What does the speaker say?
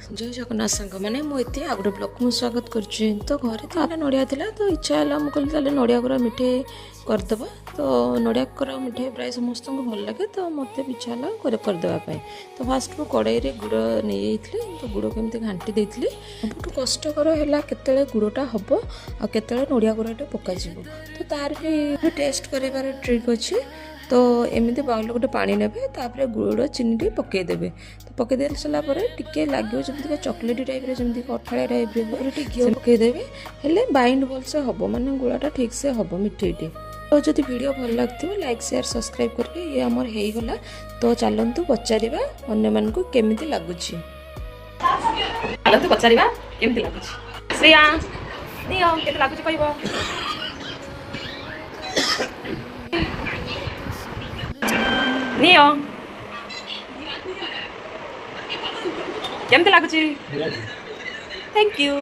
ଜୟ ଜଗନ୍ନାଥ ସାଙ୍ଗମାନେ, ମୁଁ ଏତେ ଆଉ ଗୋଟେ ବ୍ଲଗ୍କୁ ମୁଁ ସ୍ୱାଗତ କରୁଛି। ତ ଘରେ ଥିଲା ନଡ଼ିଆ ଥିଲା, ତ ଇଚ୍ଛା ହେଲା, ମୁଁ କହିଲି ତାହେଲେ ନଡ଼ିଆ କୋରା ମିଠେଇ କରିଦେବା। ତ ନଡ଼ିଆ କୋରା ମିଠେଇ ପ୍ରାୟ ସମସ୍ତଙ୍କୁ ଭଲ ଲାଗେ, ତ ମୋତେ ବି ଇଚ୍ଛା ହେଲା କରିଦେବା ପାଇଁ। ତ ଫାଷ୍ଟ ମୁଁ କଡ଼େଇରେ ଗୁଡ଼ ନେଇଯାଇଥିଲି, ତ ଗୁଡ଼ କେମିତି ଘାଣ୍ଟି ଦେଇଥିଲି। ସବୁଠୁ କଷ୍ଟକର ହେଲା କେତେବେଳେ ଗୁଡ଼ଟା ହେବ ଆଉ କେତେବେଳେ ନଡ଼ିଆ କୋରାଟା ପକାଯିବ। ତ ତାର ବି ଟେଷ୍ଟ କରିବାର ଟ୍ରିକ୍ ଅଛି। ତ ଏମିତି ବାଉଲରେ ଗୋଟେ ପାଣି ନେବେ, ତାପରେ ଗୁଡ଼ ଚିନି ଟିକେ ପକାଇଦେବେ। ତ ପକାଇ ଦେଇ ସାରିଲା ପରେ ଟିକେ ଲାଗିବ ଯେମିତିକା ଚକୋଲେଟ୍ ଟାଇପ୍ର, ଯେମିତିକା ଅଠାଳିଆ ଟାଇପ୍ର, ଟିକେ ଘିଅ ପକାଇଦେବେ, ହେଲେ ବାଇଣ୍ଡ ଭଲସେ ହେବ, ମାନେ ଗୁଡ଼ଟା ଠିକ୍ସେ ହେବ ମିଠେଇଟି। ତ ଯଦି ଭିଡ଼ିଓ ଭଲ ଲାଗୁଥିବ, ଲାଇକ୍, ସେୟାର, ସବସ୍କ୍ରାଇବ୍ କରିବେ। ଇଏ ଆମର ହେଇଗଲା। ତ ଚାଲନ୍ତୁ ପଚାରିବା ଅନ୍ୟମାନଙ୍କୁ କେମିତି ଲାଗୁଛି। ଚାଲନ୍ତୁ ପଚାରିବା କେମିତି ଲାଗୁଛି। ଶ୍ରେୟା, ନିଅ, କେତେ ଲାଗୁଛି କହିବ। ନିଅ, କେମିତି ଲାଗୁଛି? Thank you.